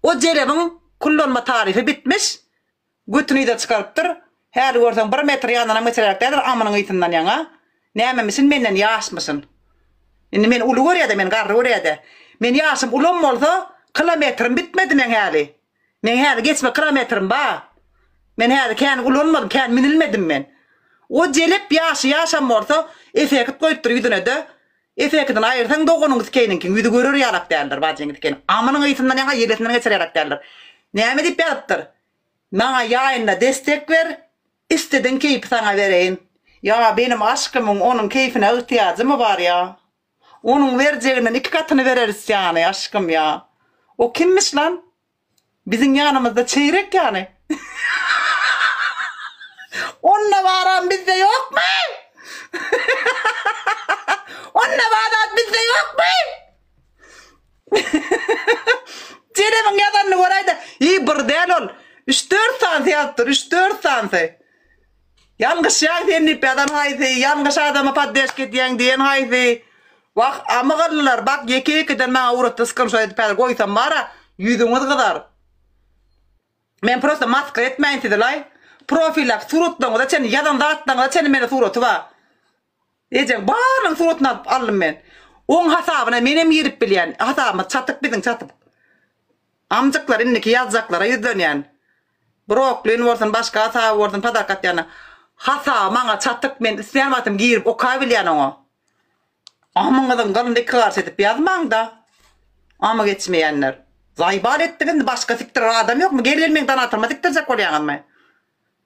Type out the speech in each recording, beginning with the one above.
O jelebiň kullanma taryhy bitmiş, götüni yza çykarypdyr. Häli görseň bir metr ýandanam geçiräýjek däldir amynyň ysyndan ýaňa. Nämemişin menden ýaşmyşyn. Indi meni uly görýä-de, meni garry görýä-de. Men ýaşym ulam bolsa, kilometrim bitmedi meň häli. Meň häli geçme kilometrim bar. Men häli kän ulanmadym, kän münülmedim men. O jelep ýaşy ýaşam bolsa, efekt goýupdyr ýüzüne-de. Efektini aýyrsaň doganyň skeýniňkiň ýüzi görer ýalak däldir, bajyň skeýni. Amynyň ysyndan ýaňa ýelesinden geçer ýalak däldir. Näme diýip ýazypdyr? Maňa ýaýynda destek ber, istediň keýpi saňa bereýin. Ýa benim aşkymyň onuň keýpine ygtyýajymy bar ýa? Onuň berjeginden iki gatyny bereris ýany, aşkym ýa. O kimmiş lan? Biziň ýanymyzda çeýrek ýany. Onda baram bizde ýokmy? Onda bar zat bizde ýokmy? Jelebiň ýazanyny göräýdä. Iý bir däl ol. Üç-dört sanysy ýazypdyr, üç-dört sanysy. Ýalňyşýaň sen diýip ýazan haýsy, ýalňyş adama poddežka edýäň diýen haýsy. Wah, amygyllylar, bak ýeke-ýekeden maňa ugratdy skrinşot edip häzir goýsam bar-a, ýüzüňiz gyzar. Men prosta maskara etmäýin sizi-laý. Profildaky suratlaryňyza çenli, ýazan zatlaryňyza çenli mende suraty bar. Ejeň barynyň suratyny alyp aldym men. Oň hasabyna menem girip bilýän. Hasabymyz çatyk biziň çatyk. Amjyklar indiki ýazjaklara ýüzlenýän. Broklin bolsun başga hasaby bolsun podarka atýana. Hasaby maňa çatyk men islän wagtym girip okabilýän oňa. Amyňyzyň gylyny iki garyş edip ýazmaňda. Amy geçmeýänler. Zaýbal etdiňiz indi başga sikdirer adam ýokmy gel gel meň donatyryma sikdirjek bolýaňyzmy.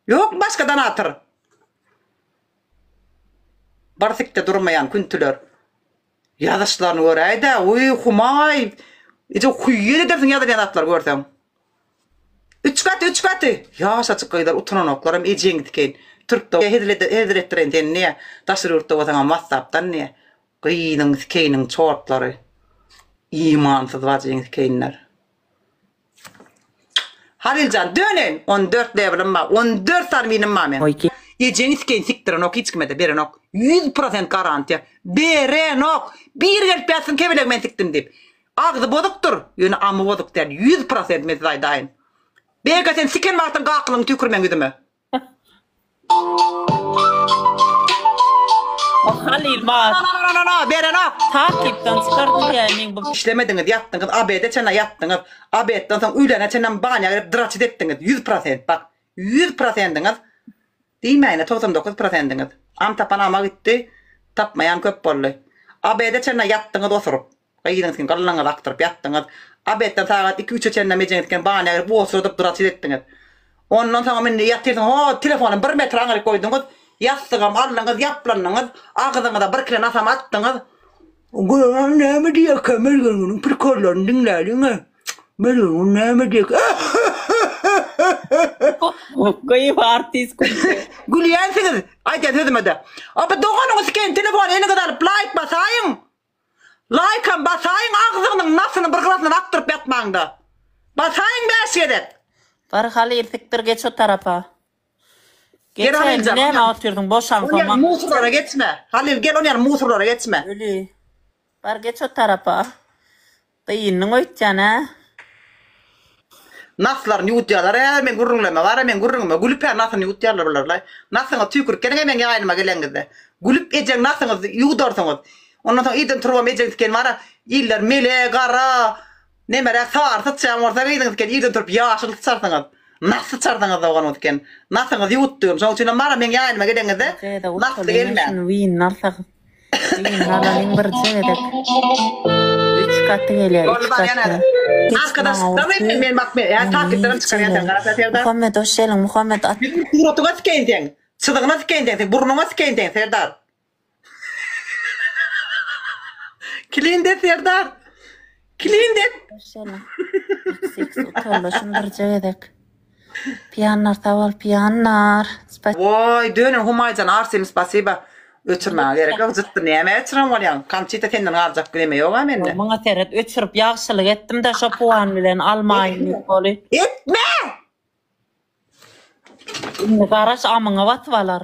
Ýokmy başga donatyr. Bir sikde durmaýan küntüler. Ýazyşlaryny göräý-dä, wiý, Humaý! Eje, hüýýet edersiň ýazylýan zatlary görseň. Üç gaty, üç gaty! Ýaşajyk gyzlar utananoklaram ejeňi dikeýin. Türkde hezil hezil etdireýin seni diýýä. Daşary ýurtda bolsaňam watsapdan diýýä. Gyzyň sikeýiniň çortlary. Imansyz bajyň sikeýinler. Haliljan döneýin 14 lewelim bar 14 sany winim bar meň. Ejeňi sikeýin sikdirenok hiç kimede berenok 100% garantiýa berenok biri gelip ýatsyn kebelegi men sikdim diýip agzy bozukdyr ýöne amy bozuk däl 100% men size aýdaýyn Bega sen siken wagtyň gakylygyňy tüýkür meň ýüzüme. O Halil bar. No no no no berenok. Takipden çykardy diýä meň bu. Işlemediňiz ýatdyňyz obede çenli ýatdyňyz obedden soň öýläne çenlem banýa girip draçit etdiňiz ýüz prosent bak ýüz prosendiňiz diýmäýinä 99 prosendiňiz am tapan ama gitdi tapmaýan köp boldy obede çenli ýatdyňyz osuryp. Gyzyňyzkyny gylyňyzy akdyryp ýatdyňyz. Obedden sagat iki-üçe çenlem ejeňizkini banýa girip osurydyp draçit etdiňiz. Ondan soňam indi ýatyrsyň ho telefony bir metr aňryk goýduňyz, ýassygam aldyňyz, ýaplandyňyz, agzyňyza bir kile nasam atdyňyz. Göýä näme diýerkä Mergengülüň prikollaryny diňläliň-ä. Mergengül näme diýerkä? Gyýw artist güldi. Gülýänsiňiz aýdýan sözüme-de. A bu doganyňyz sikeýin telefony eliňize alyp laýk basaýyň. Laýkam basaýyň agzyňyň nasyny bir gyrasyndan akdyryp ýatmaňda. Basaýyň 5 gezek. Bar Halyl sikdir geç o tarapa. Gel Geç Haliljan. näme otyrdyň boşaňsoň Ol ýaly musurlara geçme. Halyl gel ol ýaly musurlara geçme. Öli. Bar geç o tarapa. Gyýyndyň öýtýän hä? Naslaryny ýuwudýarlar ä meň gürrüňlerime bar-a meň gürrüňime gülüp hä nasyny ýuwudýarlar bular-laý. Nasyňyzy tüýkürip geliň-ä meň ýaýynyma geleňizde. Gülüp ejeň nasyňyzy ýuwudarsyňyz. Ondan soň irden turubam ejeň tiken bar-a iller mele, gara, nemeräk sary syçýan bolsa gyzyňyz tiken irden turup ýaşyl syçarsyňyz. Nas syçarsyňyz doganyňyz tiken. Nasyňyzy ýuwutdym. Şonuň üçinem bar-a meň ýaýynyma geleňizde nasly gelmäň. Şuny winini alsak Alalyň birje gezek. Üç gaty gelýär, üç gaty. Arkadaşlykdan men men bak men ýa takipden çykarýan sen gara Serdar. Muhammet hoş geldiň Muhammet at. Ýüzüň suratyňa sikeýin seň. Çyzygyna sikeýin seň, seň burnuňa sikeýin seň Serdar. Klin de Serdar. Klin de. Hoş geldiň. X utaldy şuny birje gezek. Piýanlar sag bol piýanlar. Waý dönen Humaýjan Arsim spasiba. Öçürmäge gerek ýok jytdy nämä öçüren bolýaň Konçita senden galjak neme ýoga mende. Muňa seret öçürip ýagşylyk etdim-de şo puan bilen almaýyn diýip boly. Etme! Indi garaş amyňa basyp alar.